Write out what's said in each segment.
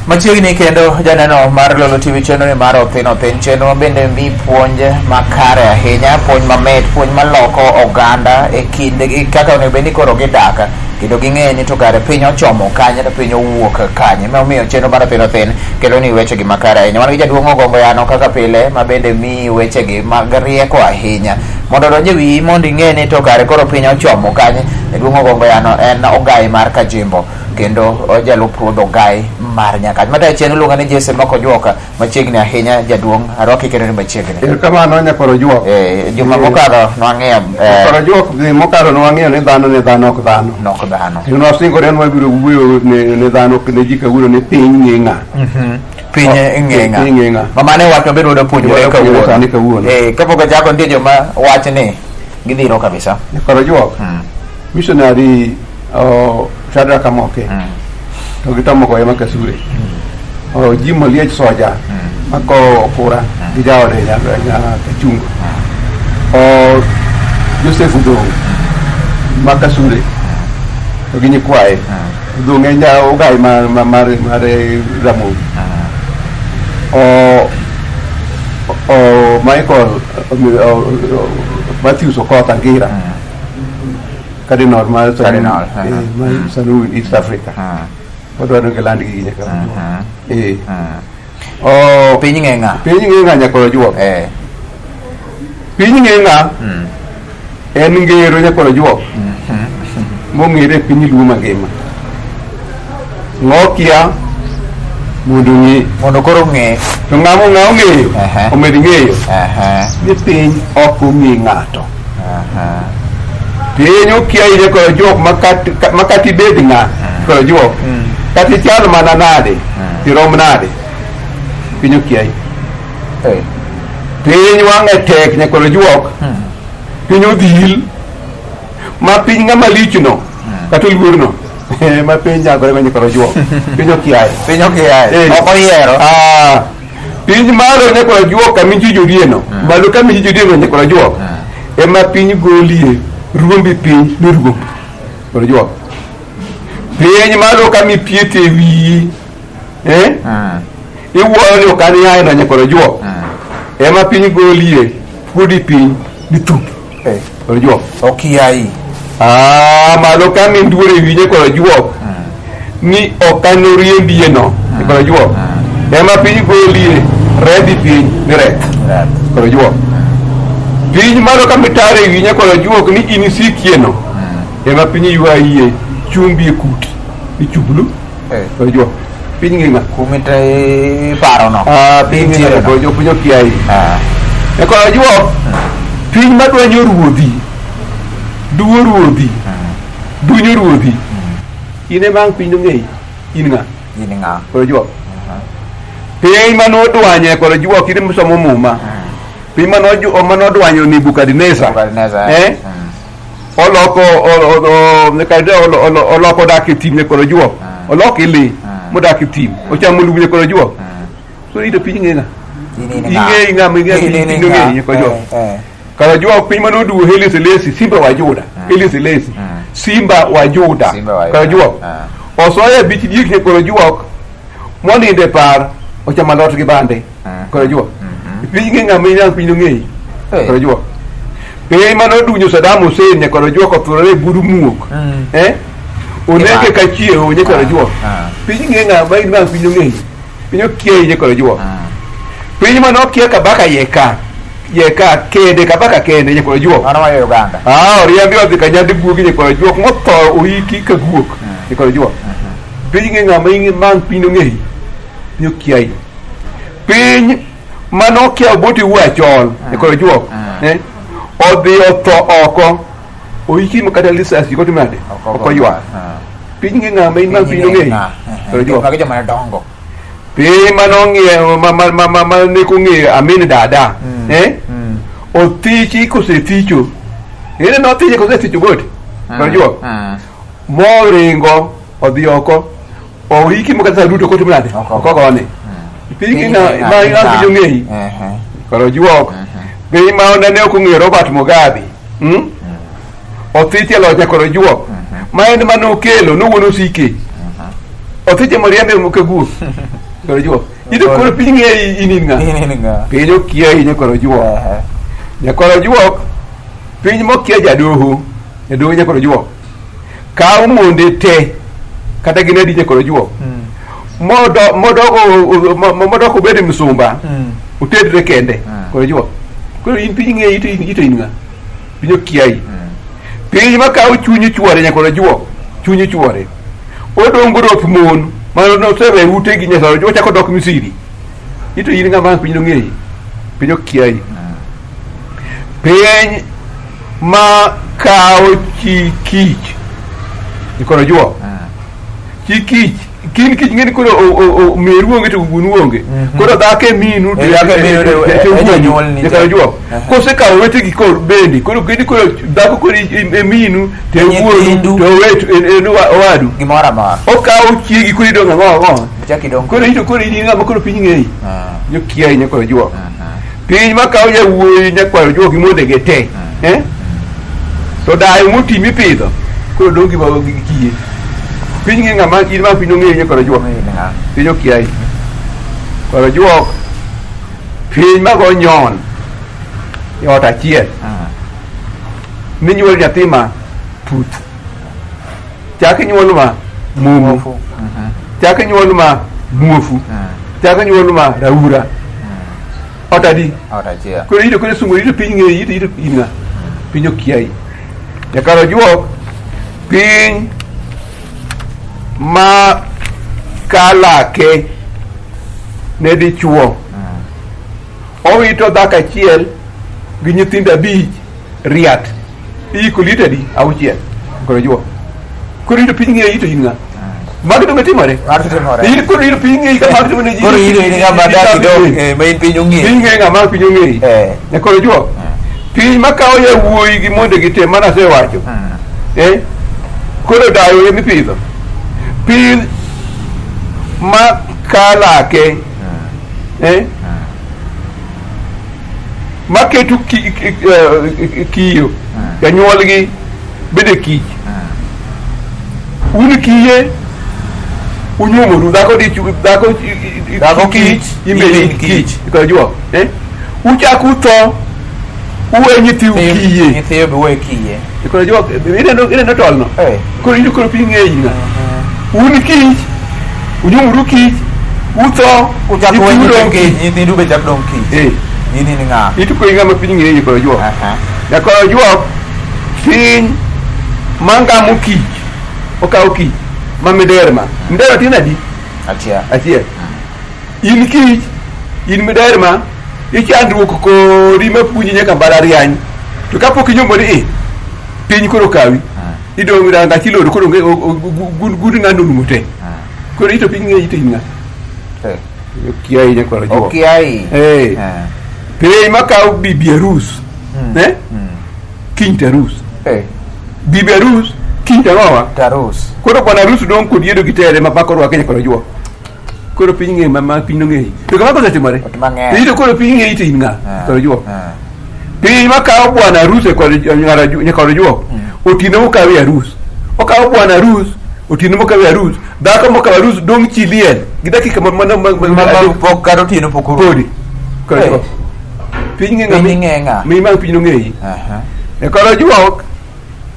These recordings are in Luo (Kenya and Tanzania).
Machiegni kendo janeno mar Lolo TV chenro ni mar Othin Othin, chenro ma bende mi puonj makare ahinya, puonj mamit, puonj maloko oganda e kindgi kaka onego bed ni koro gidak kendo ging'e ni to kare piny ochomo kanye to piny owuok kanye. Ema omiyo chenro mar Othin Othin kelo ni wechegi makare ahinya. Wan gi jaduong' Ogongo Yano kaka pile ma bende mi wechegi mag rieko ahinya mondo odonj e wiyi mondo ing'e ni to kare koro piny ochomo kanye. Jaduong' Ogongo Yano en ogai mar Kajimbo kendo jalup ruodh ogai mar Nyakach. Matayo chien iluonga ni Jesse Moko Juoka machiegni ahinya jaduong' arwaki kendo ni machiegni. Erokamano nyakwar Ojuok. Eh, juma mokadho nwang'iyo Nyakwar Ojuok dhi mokalo nwang'iyo ni dhano ne dhano ok dhano. nok dhano. Kendo nwasingore ni wabiro wuoyo ne dhano ne ji kawuono ni piny ng'e ng'a. Piny Oh, ng'eng'a. piny ng'eng'a. Ma mano e wach maber wadwa puonjore Wadwa puonjore kawuono. sani kawuono. Eh, kapok achako nitie joma wach ni gidhiro kabisa. Nyakwar Ojuok. Missionary Shadrack Amoke to gi Tom Ogoye ma Kasure. Jim Oliech Soja ma kowo Okura gi jaode Kachungo. Joseph Udong ma Kasure to gi nyikwaye. Udong en ja ogai mar Ramogi. Michael Matthews Okoth Angira. Cardinal mar Cardinal, mar Sanu East Africa. Wadwaro ni giland gigi nyaka eh. Oh, piny ng'eng'a. Piny ng'eng'a nyaka ojuok. Eh. Piny ng'eng'a en ngero nyaka ojuok. Mong'ere e piny Luo mangima. Ng'okia mondo ong'e. Mondo koro ong'e. To ng'ama ng'a ong'eyo, omed ng'eyo. Ni piny ok ong'e ng'ato. Piny okia ahinya kod ojuok ma kata ibed ng'a kod ojuok. Kata ichal mana nade, irom nade. Piny okiayi. Piny wang'e tek nyaka kod ojuok. Piny odhil. Ma piny ng'ama lichno kata oluorno ma piny nyagore go nyaka ojuok. Piny okiaye. Piny okiaye. Ok oyiero. Ah. Piny malo nyaka ojuok kama inji jorieno. Malo kama inji jorieno nyaka ojuok. Ema piny golie ruombi piny ni ruombi. Ojuok. Piny malo kama ipiete wiyi. Eh? Iwuoyo ni ok an yaye no nyaka ojuok. Ema piny golie puodi piny ni thup. Ojuok. Okiayi. Ah, malo kama induore e wiyi nyaka ojuok. Ni ok an oriembie no nyaka ojuok. Ema piny golie redhi piny ni reth. Koro ojuok. Piny malo kama itare e wiyi nyaka ojuok ni in isikie no. Ema piny ywaye chumbi e kuti ni chublu. Koro ojuok. Piny ng'eng'a. Kumita iparo no. Ah, piny ng'eng'a koro ojuok piny okiayi. E koro ojuok. Piny madwanyo ruodhi. Duo ruodhi. Dunyo ruodhi. In ema ang' piny nong'eyi. In ng'a? In ng'a? Koro ojuok. Piny mane odwanye koro ojuok in misomo muma. Piny mane odwanyo Nebukadneza. Nebukadneza. Eh? Oloko Nebukadneza oloko odak e thim koro ojuok. Olok ili modak e thim. Ochamo lum koro ojuok. So ito piny ng'e ng'a? Ing'e ng'a ma ing'e piny nong'eyi koro ojuok. Koro ojuok piny mane oduwo Haile Selassie Simba wa Juda. Haile Selassie. Simba wa Juda. Koro ojuok. Osoye bich diek koro ojuok. Monindo e par ochamo alot gi bande. Koro ojuok. Piny ng'e ng'ama in piny nong'eyi. Koro ojuok. Piny mane odunyo Saddam Hussein nyaka ojuok othurore e buru muok. Eh? Onege ka chiewo nyaka ojuok. Piny ng'e ng'ama in ma piny nong'eyi. Piny okiayi nyaka ojuok. Piny mane okia kabaka yeka. Yeka kende kabaka kende nyaka ojuok. Mano mar Uganda. Ah, oriembi odhi ka nyandi guogi nyaka ojuok motho oiki ka guok nyaka ojuok. Piny ng'e ng'ama in ma piny nong'eyi. Piny okiayi. Piny mane okia Obote wuo achol nyaka ojuok. Eh? Odhi otho oko. Oiki ma kata lisasi kotimo nade? Ok oywak. Piny ng'e ng'ama in ma piny nong'eyi. Ojuok. Magi joma dongo. Piny mane ong'iewo ma ne ong'eyo Amin Dada. Eh? Othichi kosethicho. Ine nothiche kosethicho Obote. Ojuok. Moringo odhi oko. Oiki ma kata duto kotimo nade? Ok ogone. Piny ng'e ng'a ma in piny ong'eyi. Koro ojuok. Piny ma ne ok ong'eyo Robert Mugabe. Othiche loch koro ojuok. Ma en mane okelo nowuon osike. Othiche moriembe ka guok. Nyakwar Ojuok. Ito koro piny ng'eyi in in ng'a? In in ng'a? Piny okiayi nyakwar Ojuok. Ehe. Nyakwar Ojuok, piny mokia jadoho, jadoho nyakwar Ojuok. Kaw monde te, kata gin adi nyakwar Ojuok. Modo modogo modoko obed msumba, otedre kende, nyakwar Ojuok. Koro in piny ng'eyi to in ito in ng'a? Piny okiayi. Piny makawo chuny chuore nyakwar Ojuok, chuny chuore. Odongo dok mon ma nosewe utegi nyakwar Ojuok ochako dok Misiri. Ito in ng'ama piny ong'eyi, piny okiayi. Piny ma kawo chi kich nyakwar Ojuok. Chi kich, kin kich ng'eni koro meru onge to wuonu onge. Koro dhako e minu to Eh, dhako e minu to e e wuonu. janyuolni. Nyakwar Ojuok. Aha. Kosekawo wetegi kor bende, koro kendo koro dhako koro e minu to e wuonu Nyithindu. to owetu en en owadu. Gimoro amora. Okawo chiegi koro idong' ang'o ang'o. Chak idong'. Koro ito koro in ng'ama koro piny ng'eyi. Ah. Nyokiayi nyakwar Ojuok. Piny makawo yawuoyi nyakwar Ojuok gi mondege te. Eh? To dayo moti mipidho koro dong' gi ma- gi kiye. Piny ng'e ng'ama in ma piny ong'eyi nyakwar Ojuok. In ng'a? Piny okiayi. Nyakwar Ojuok. Piny mago nyon e ot achiel. Minyuol nyathi ma puth. Chak inyuol ma mumu. Muofu. Chak inyuol ma muofu. Chak inyuol ma raura. Ot adi? Ot achiel. Koro ito koro sungo ito piny ng'eyi ito ito in ng'a? Piny okiayi. Nyakwar Ojuok piny ma kalake ne dichuo owito dhako achiel gi nyithindo abich riat iyiko liet adi auchiel koro juo koro ito piny ng'eyi to in ng'a magi donge timore Magi timore. in koro ito piny ng'eyi ka magi timore Koro in in ng'ama dak idong' eh, ma in piny ong'eyi. piny ng'eyi ng'ama piny ong'eyi Eh. nyakoro juo piny makawo yawuoyi gi monde gi te mana asewacho eh koro dayo ema ipidho piny ma kalake eh maketo kiyo janyuolgi bede kich un kiye unyuomoru dhako dichu dhako Dhako kich, in be in in kich. kich ikajuo eh uchak utho uwe nyithiu kiye Nyithiyo be we kiye. ikajuo ineno ineno tolno Eh. koro in koro piny ng'eyi ng'a un kich unyuomoru kich utho Uchak we nyithiu nyithind dong' kich, nyithindu be chak dong' kich. Eh. In in ng'a? ituko ng'ama piny ng'eyi koro juo Aha. Nyakwar Ojuok piny mangamo kich okawo kich ma miderma miderma tin adi Achiel. achiel in kich in miderma ichandruok kodi mapuonji nyaka mbalariany to kapok inyombori i piny koro kawi idong' rangach iloro koro onge gund ng'ano orumo te koro ito piny ng'eyi to in ng'a Eh. okiayi nyakwar Ojuok Okiayi. Eh. Eh. Piny makawo bibi arus eh? Kiny to arus Eh. bibi arus kiny to ang'owa Tarus. koro bwana arus dong' kod yedo gi tere ma pako orwake nyakwar Ojuok koro piny ng'e ma piny nong'eyi to kama kosetimore Ot mang'eny. ito koro piny ng'eyi to in ng'a Ah. nyakwar Ojuok Ah. piny makawo bwana arus e kod nyakwar Ojuok otieno mokawe arus okawo bwana arus otieno mokawe arus dhako mokawo arus dong' chi liel gi dakika ma ma ma Ma pok kata otieno pok orumo. podi Koro Eh. Ojuok. Piny ng'e Piny ng'e ng'a. Mi ma piny ong'eyi. Aha. Nyakwar Ojuok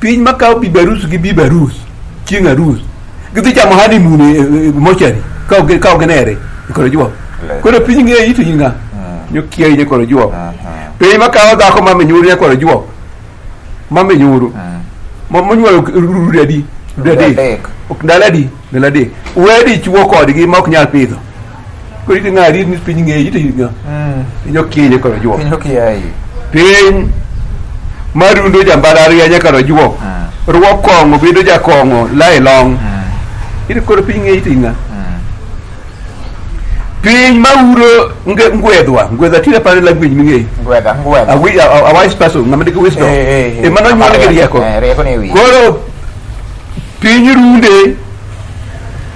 piny makawo bibi arus gi bibi arus chieng' arus gidhi chamo honeymoon e mochari ka ok ka ok ginere nyakwar Ojuok. Le. Koro piny ng'eyi to in ng'a? Nyokiayi nyakwar Ojuok. Aha. Piny makawo dhako ma minyuru nyakwar Ojuok. Ma minyuru. Monyuolo rude adi? Rude adek. Adek. Ok ndalo adi? Ndalo adek. We dichuo kodgi ma ok nyal pidho. Koro iti ng'a rit ni piny ng'eyi to in ng'a? Piny okiayi nyakwar Ojuok. Piny okiayi. Piny marundo jambalariany nyakwar Ojuok. Ruok kong'o bedo jakong'o lae long. Iti koro piny ng'eyi to in ng'a? Piny mauro ngwedhwa, ngwedhwa tinde aparo language ming'eyo. Ngwedha, ngwedha. A wise person, ng'ama nigi wisdom. Eh, eh, eh. Eh, mano nyuol gi rieko. Eh, rieko ni e wiye. Koro piny runde,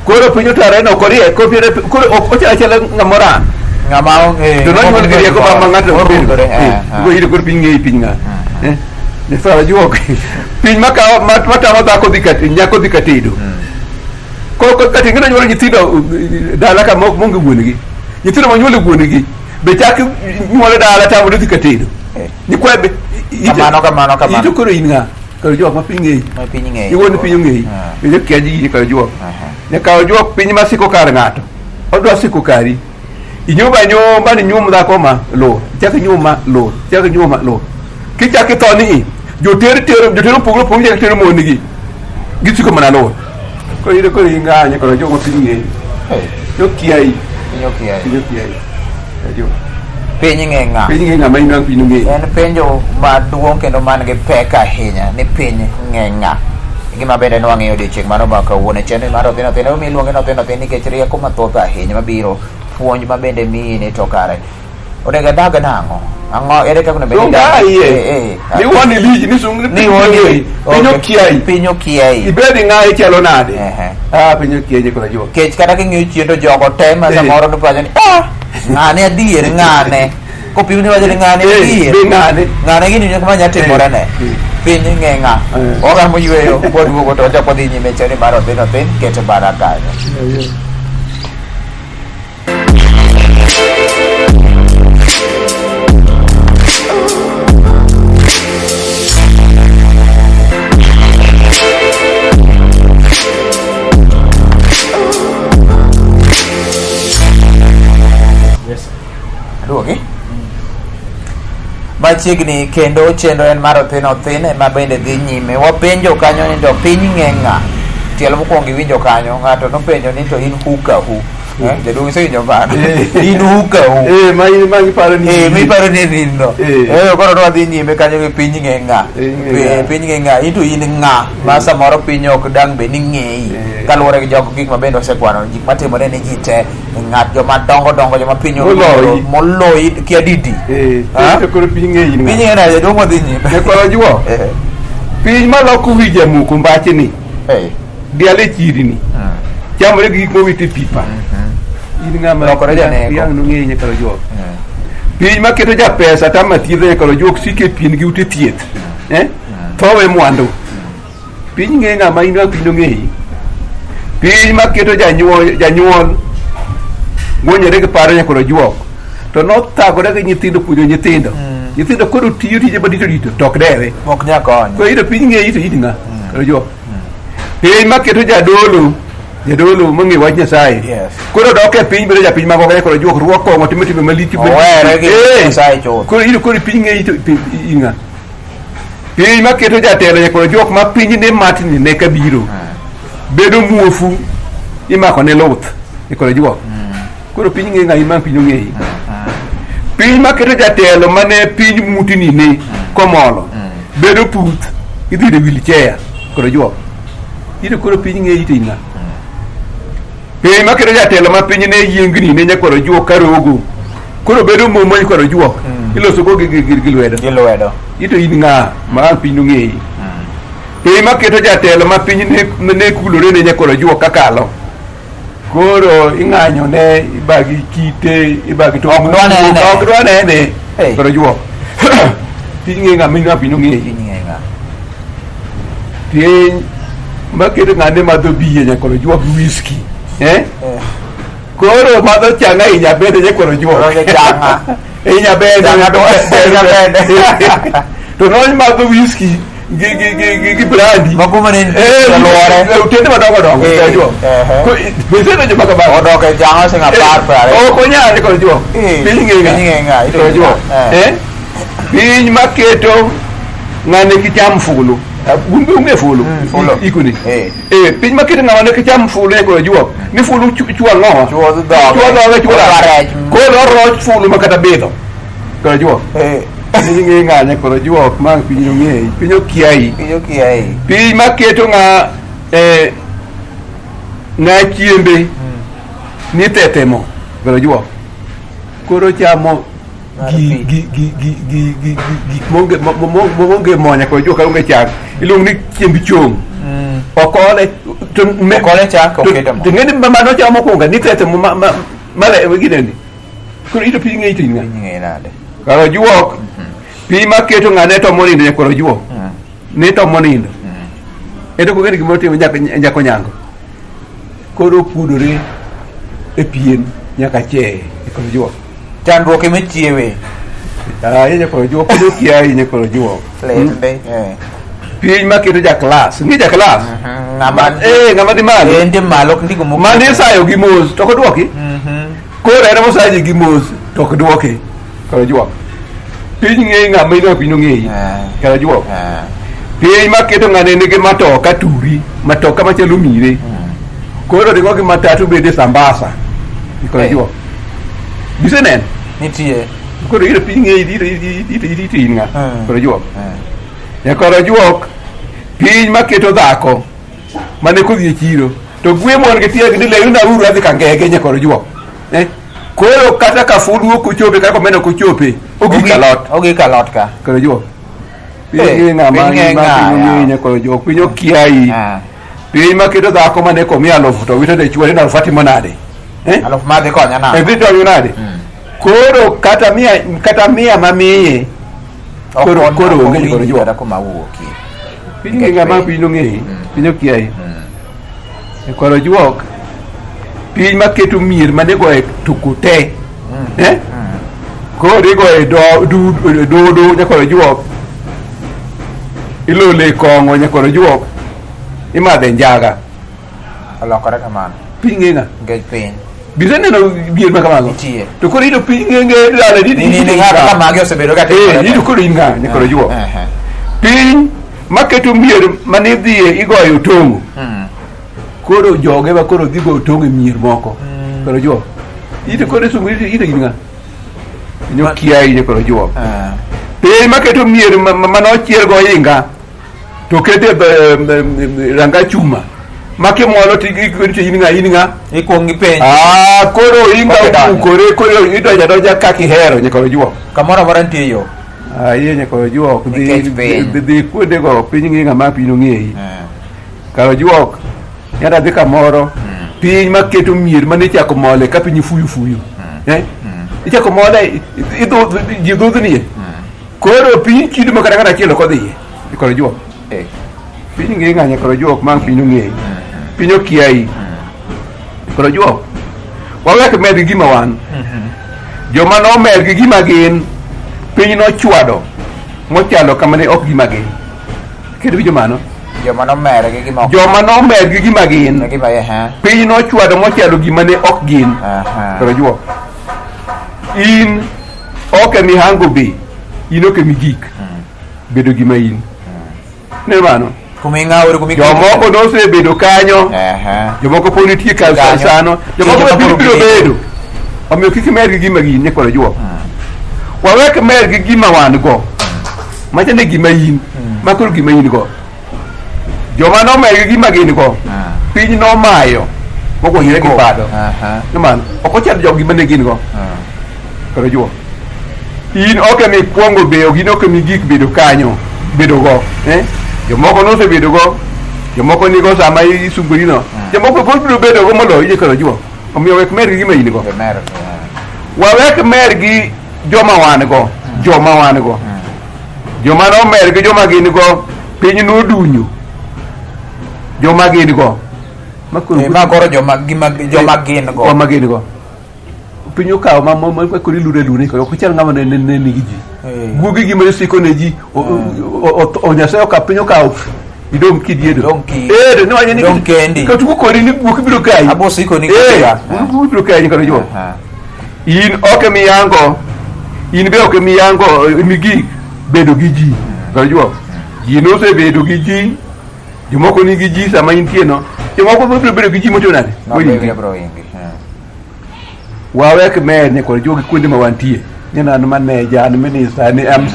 koro piny otare no ok oriek, koro piny- koro ok ochalo achala ng'ama oran. Ng'ama onge. To nonyuol gi rieko ma ng'ato ok bedo. Orundore, eh, Eh, eh. koro iyudo koro piny ng'eyi piny ng'a. Eh, Nyasaye ajuok. Piny makawo matamo dhako dhi ka nyako dhi ka tedo. Kata ing'e nyuolo nyithindo dala ka mok monge wuon-gi. Nyithindo ma nyuolo wuon-gi be chak nyuolo dala tamore dhi ka tedo. Nyikwaye be Kamano, kamano, kamano. Ito koro in ng'a? Kar juok ma piny ng'eyi. Ma piny ng'eyi. Iwuon piny ong'eyi. Ah. Bende kia ji kar juok. Aha. Nyaka ojuok piny ma siko kar ng'ato. Odwa siko kari. Inyumba nyumba ni nyum dhako ma lor. Ichak inyum ma lor. Ichak inyum ma lor. Kichak itho ni i. Joter tero joter opogore opogore chak tero mon gi. Gisiko mana lor. Koro iyudo koro ing'anyo koro jogo piny ng'eyi. Hey, Jokiayi. piny okiayi. Piny okiayi. Ajo. Piny ng'e ng'a. Piny ng'e ng'ama in ng'a piny ong'eyi. En penjo maduong' kendo man gi pek ahinya ni piny ng'e ng'a. Gima bende nwang'iyo odiochieng' mano ma kawuono e chenro mar Othin Othin. Emomiyo iluonge ni Othin Othin nikech rieko mathoth ahinya mabiro, puonj ma bende miyi ni to kare onego adag nang'o? Ang'o ere kaka onego bed ni Donge idak? iye. Eh, eh. Ni wuon iliji ni sung Ni piny wuon ong'eyi. Piny okay. okiayi. Piny okiayi. Ibed ng'a ichalo nade? Ehe. Ah, piny okiayi nyikwa juok. Kech kata king'iyo chien to jogo te ma Eh. samoro to pacho ni ah ng'ane adier ng'ane kopim ni wacho ni ng'ane Eh, adier be ng'ane. ng'ane gini nyaka manya timore ne Eh. piny ng'e ng'a Eh. ogamo yweyo kwaduogo to wachako dhi nyime chenro mar Othin Othin keto bara kanyo. Yes. Aduogi machiegni kendo chenro en mar Othin Othin ema bende dhi nyime. Wapenjo kanyo ni to piny ng'e ng'a? Tielo mokwongo iwinjo kanyo ng'ato nopenjo ni to in who ka who? Eh, jaduong' isewinjo mano? In who ka who? Eh, ma in ma iparo ni Eh, miparo ni in no. Eh. Eh, koro nwadhi nyime kanyo gi piny ng'e ng'a? Piny ng'e ng'a. Eh, piny ng'e ng'a? In to in ng'a? Ma samoro piny ok dang' be ni ng'eyi. Eh. Kaluwore gi jogo gik ma bende osekwano gik matimore ne ji te ng'at joma dongo dongo joma piny Moloyi. moloyi kia didi. Eh, Ha? to koro piny ng'eyi ni Piny ng'a. ng'e nade jaduong' wadhi nyime. Nyakwa juok. Eh. Piny maloko wi jamuko mbachni. Eh. Dial e chirni. Chamore gi gik mowit e pipa. In ng'ama Lokore janeko. yang' nong'eyi nyakalo juok. Piny maketo japesa tama thiedho nyakalo juok sike e pien gi ute thieth. Eh? Thowe mwandu. Piny ng'e ng'ama in ng'a piny ong'eyi. Piny maketo janyuol janyuol gwonyore gi paro nyakoro juok. To nothagore gi nyithindo puonjo nyithindo. Nyithindo koro tiyo tije madito dito to ok dewe. Ok nyal konyo. Koro iyudo piny ng'eyi to in ng'a? Koro juok. Piny maketo jadolo jadolo mong'eyo wach Nyasaye. Yes. Koro dok e piny bedo japiny mago kanya koro juok ruok kong'o timo timbe malich. Owere gi Eh. Nyasaye chuth. Koro iyudo koro piny ng'eyi to in ng'a? Piny maketo jatelo nyaka juok ma piny ne matni ne kabiro. Bedo muofu imako ne luth ikoro juok. Koro piny ng'e ng'a ima piny ong'eyi. Piny maketo jatelo mane piny mutini ne komolo. Bedo puth idhi e wheelchair koro juok. Iro koro piny ng'eyi to in ng'a? Piny maketo jatelo ma piny ne yiengni ne nyakwaro juok ka rogo. Koro bedo momo nyakwaro juok. Iloso go gi, gi, gi, gi lwedo. Gi lwedo. Ito in ng'a ma ang' piny ong'eyi. Piny maketo jatelo ma piny ne, ne kulore ne nyakwaro juok kakalo. Koro ing'anyo ne ibagi kite, ibagi to Ok dwa nene. Ok dwa nene. Hey. Koro juok. Piny ng'e ng'a ng'a piny ong'eyi. Piny ng'e ng'a. Piny maketo ng'ane madho biye nyakwaro juok gi whisky. Eh? Eh. Koro madho chang'a inya bende nyakwaro juok. Koro chang'a. Inya bende. Chang'a to inya bende. To nony madho whisky gi gi gi gi, gi brandy. Moko mane Eh, luore. Otende madongo dongo. Eh, nyakwaro juok. ehe. Ko bende joma kamago. Odok e chang'a siling apar prariyo. Ok onyal nyakwaro juok. Eh, Piny ng'e ng'a. piny ng'e ng'a, ito Nyakwaro juok. Eh. Eh? Piny maketo ng'ane kicham fulu. Un be ung'e fulu? Fulu. Ikuni. Eh. Eh, piny maketo ng'ama ne kicham fulu nyakwaro juok. Ni fulu chwo ang'owa? Chwo dhoge. Chwo dhoge, chwo Chwo rech. Koro oroch fulu ma kata bidho. Nyakwaro juok. Eh. Piny ng'e ng'a nyakwaro juok ma piny ong'eyi. Piny okiayi. Piny okiayi. Piny maketo ng'a eh, ng'a chiembe ni tete mo. Nyakwaro juok. Koro chamo Mar gi pi. gi gi gi gi gi gi gik maonge maonge mo nyaka ojuok onge chak iluongo ni chiemb chong ok ole to me Ok ole chak, to- okete mo. to ng'eni ma mano chamo mokwongo ni tete mo ma ma ma le gineni koro ito piny ng'e ito in ng'a Piny ng'e nade. kar ojuok pi maketo ng'ane to monindo nyaka ojuok ne to monindo ento kogeni gimoro timo nyaka nyako nyango Koro pudore e pien nyaka cheye nyakwar Ojuok. Chandruok ema chiewe. Ah, nyakwar Ojuok pod okiayi nyakwar Ojuok. Lit ndi. Eh. Piny maketo ja klas, ing'e ja klas? Ng'ama Eh, ng'ama dhi malo. En dhi malo ok ndiko mok. Mane isayo gi mos to ok odwoki. Koro en emosayo ji gi mos to ok dwoki. Kar Ojuok. Piny ng'eyi ng'ama in piny ong'eyi. Kar Ojuok. Piny maketo ng'ane nigi matoka turi, matoka machalo mire. Koro ringo gi matatu bede Sambasa. Kar Ojuok. Giseneno? Nitie. Koro iro piny ng'eyi iro iro iro in ng'a? Kar Ojuok. Nyakwar Ojuok, piny maketo dhako mane kodhi e chiro to gwe mon gi tiegi ni lewna uru adhi kangege nyakwar Ojuok. Eh? Koro kata ka fudu ok ochope kata komeno ok ochope ogik alot. Ogik alot ka. Nyakwar Ojuok. Piny eh, ng'e ng'ama piny ng'e nyakwar Ojuok, piny okiayi. Ah. Piny maketo dhako mane komi alufu to wito ne chuore ni alufu atimo nade? Eh? Alufu madhi konya nade? Eh, dhi konyo nade? Koro kata mia mamiye Koro koro onge ni koro juok. Kata kuma wuokie. Piny ng'e ng'ama piny ong'eyi, piny okiayi. E koro juok, piny maketo mier mane goye tuku te. Eh? Koro igoye dodo nyakoro juok. Ilole kong'o nyakoro juok. Imadhe njaga. Olokore kamano. Piny ng'e ng'a? Nikech piny. Biseneno mier ma kamago? Nitie. To koro iyudo piny ng'e dala ni Ni ni ng'ato ka magi osebedo ka timore. Eh, iyudo koro in ng'a nyakoro juok. Piny maketo mier mane idhiye igoyo otong'o. Koro joge ma koro dhi goyo otong'o e mier moko. Koro juok. Iyudo koro isungu iyudo in ng'a? Nyokiayi nyakoro juok. Piny maketo mier mane ochiel gohinga to kete ranga chuma ma kimolo to in ng'a in ng'a Ikuong ipenj. Ah, koro inga opukore koro idonjo adonja kaka ihero nyaka ojuok. Kamoro amora nitie yo. Ah, iye nyaka ojuok dhi dhi kuondego piny ng'i ng'ama piny ong'eyi. Kar ojuok nyaka dhi kamoro piny maketo mier mane ichako mole ka piny fuyu fuyu. Eh? Ichako mole ji dhudhnie. Koro piny kido ma kata kata achiel ok odhiye. Koro juok. Eh. Piny ng'e ng'anya koro juok ma piny ong'eyi. Piny okiayi. Koro juok. Wawek med gi gima wan. Joma nomer gi gima gin, piny nochwado mochalo kama ne ok gima gin. Kendo winjo mano? Joma nomer gi gima ok Joma nomer gi gima gin, gima eh. piny nochwado mochalo gima ne ok gin. Koro juok. In ok emihango be in ok emigik bedo gima in ne mano Kuma ing'awori kuma jomoko nosebedo kanyo jomoko pod nitie kar Kanyo. sano jomoko Jomoko be biro biro bedo omiyo kik imer gi gima gin nyakwar juok wawek mer gi gima wan go machande gima in ma koro gima in go joma nomer gi gima gin go piny nomayo mogonyore gi bado Kamano, ok ochal jog gima ne gin go. Koro juok. In ok ema ikwongo beyo, gin ok ema igik bedo kanyo, bedo go. Eh? Jomoko nosebedo go, jomoko nigo sama isungori no. Jomoko pod biro bedo go moloyo koro juok. Omiyo wek mer gi gima in go. Wawek mer gi joma wan go, joma wan go. Joma nomer gi joma gin go, piny nodunyo. Joma gin go. Ma koro eh, koro joma gima joma gin go. Joma gin go. Piny okawo ma ma koro ilure lure koro ok ochal ng'ama ne ne nigi ji. Eh. Guogi gima osiko ne ji o Nyasaye okawo piny okawo idong' kidiedo. Dong' ki. Eh, ne wanya ni dong' kendi. Ka tugo kodi ni guok biro kayi. Abo siko ni Eh, guok biro kayi koro jo. In ok emiyango, in be ok emiyango migik bedo gi ji. Koro jo. Ji nosebedo gi ji Jomoko nigi ji sama intie no. Jomoko biro bedo gi ji motimo nade? Mohingi. Wawek mer ne kod juogi kuonde ma wantie. Neno an maneja, an minista, an an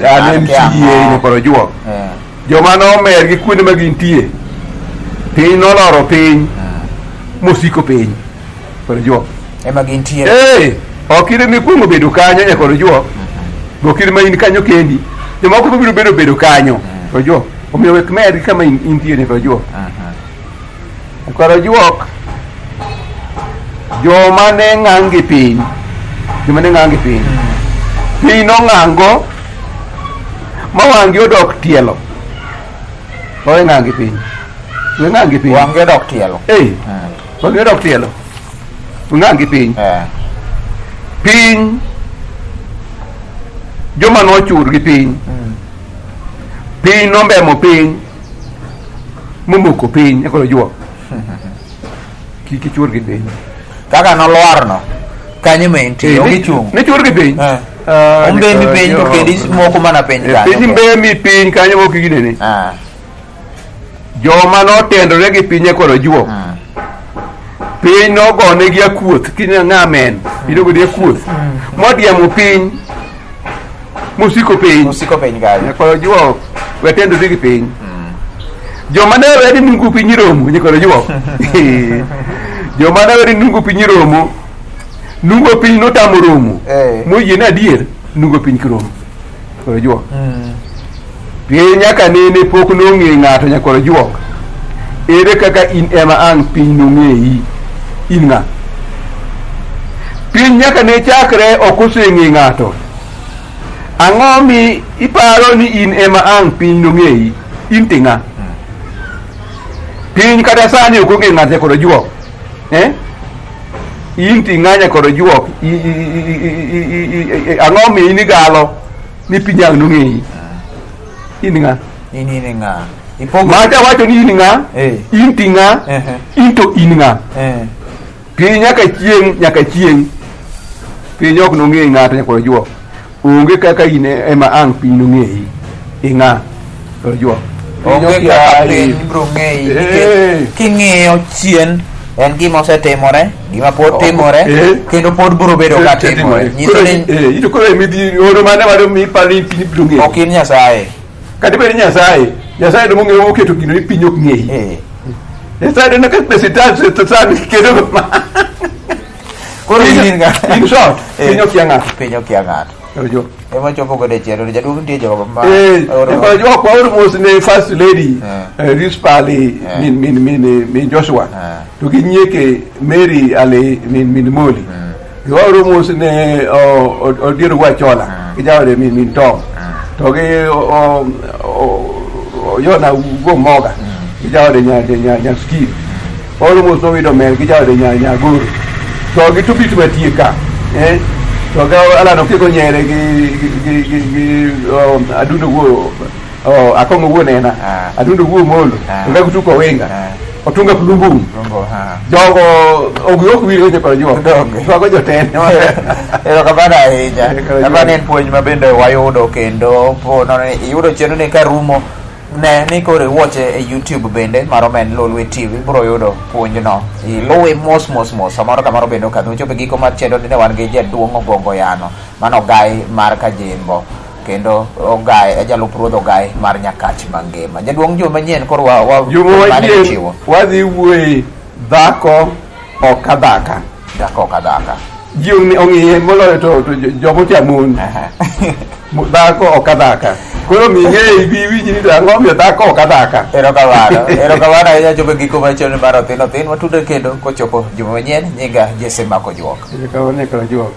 MCA ne kod juok. Joma nomer gi kuonde ma gintie. Piny noloro piny. Mosiko piny. Kod juok. Ema gintie. Eh, ok in ema bedo kanyo nyakod juok. Ok in ma in kanyo kendi. Jomoko biro bedo bedo kanyo. Kod juok. Omiyo wek mer gi kama intie ni kod juok. Kod juok joma ne ng'ang' gi piny, joma ne ng'ang' gi piny, piny nong'ango ma wang'gi odok tielo. Owe ng'ang' gi piny. We ng'ang' gi piny. Wang'gi odok tielo. Eh. Wang'e dok tielo. Ung'ang' gi piny. Eh. Piny joma nochur gi piny. Piny nombemo piny momoko piny e koro juok. Kik ichur gi piny. Kaka nolwarno kanyo ma entie ok ichung'. Ne chur gi piny. Eh. Ah, Ombemi piny to kendo moko mana piny Eh, kanyo. Piny mbemi piny kanyo mok ginene. Ah. Joma notendore gi piny e koro juok. Piny nogonegi akuoth kinya ng'amen. Piny nogonegi akuoth. Modiemo piny. Mosiko piny. Osiko piny kanyo. Nyakoro juok we tendore gi piny. Joma ne were ni nungu piny romo nyakoro juok. Joma ne were ni nungu piny romo. Nungo piny notamo romo. Eh. Moyie ni adier nungo piny kiromo. Nyakoro juok. Piny nyaka nene pok nong'e ng'ato nyakoro juok. Ere kaka in ema ang' piny nong'eyi? In ng'a? Piny nyaka ne chakre ok oseng'e ng'ato. Ang'o mi iparo ni in ema ang' piny nong'eyi? In to ing'a? Piny kata sani ok ong'e ng'ato nyakoro juok. Eh? In to ing'a nyakoro juok? Ang'o mi in igalo ni piny ang' nong'eyi? In ng'a? In in ng'a? Ipogo. Macha wacho ni in ng'a? Eh. In to ing'a? Ehe. In to in ng'a? Eh. Piny nyaka chieng' nyaka chieng'. Piny ok nong'e ng'ato nyaka ojuok. Onge kaka in ema ang' piny nong'eyi. Ing'a? Ojuok. Piny Onge ok kaka yayi. piny biro ng'eyi Eh. nikech king'iyo chien en gima osetimore, gima pod timore Eh. kendo pod biro bedo ka timore. Nyiso Koro, ni eh, ito koro emidhi oro mane wado mi paro ni piny biro ng'eyi. ok in Nyasaye. Kata bed ni Nyasaye, Nyasaye to mong'eyo oketo gino ni piny ok ng'eyi. Eh. Nyasaye to naka president satan kedo ma. Koro in in ng'a? In short, Eh. piny okia ng'ato. Piny okia ng'ato. Ojo. Ema chopo godo e chenro. Jaduong' nitie jogo ma Eh, oro- ojo kwa oro mos ne first lady Eh. Rispa Ali Eh. min min min min Joshua. Eh. To gi nyieke Mary Ali min min Moli. Gi waoro mos ne Odiero Wachola gi jaode min min Tom. To gi Yona Wuo Moga gi jaode nya nya nya Steve. Waoro mos nowido Mel gi jaode nya nya Goro. To gi Tubit matie ka. Eh? To gi Alan Okieko Nyere gi gi gi gi Adundo Wuo Akong'o Wuo Nena. Ah. Adundo Wuo Molo. Ah. To ga Kutuko Winga. Ah. Otunga Kulumbum. Rombo, ha. Jogo ok ok winjo weche kod juok. Donge. Twago jotend. Erokamano ahinya. Erokamano. Mano en puonj ma bende wayudo kendo po nono ni iyudo chenro ni ka rumo ne ni koro iwuoche e YouTube bende mar Omen Lolwe TV ibiro yudo puonjno. Iluwe mos mos mos samoro kamoro bende okadho. Ochopo e giko mar chenro ni ne wan gi jaduong' Ogongo Yano mano ogai mar Kajimbo kendo ogai e jalup ruodh ogai mar Nyakach mangima. Jaduong' juma manyien koro wa, wa Juma mane manyien ichiwo? wadhi wuoye dhako ok adhaka. Dhako ok adhaka. Ji ong'iye moloyo to joma ocha mon. Dhako ok adhaka. Koro mi ng'e ibi iwinj ni to ang'o omiyo dhako ok adhaka. Erokamano. Erokamano ahinya chopo e giko mar chenro mar Othin Othin. Watudre kendo kochopo juma manyien. Nyinga Jesse Mako Juok. Erokamano Nyakar Juok.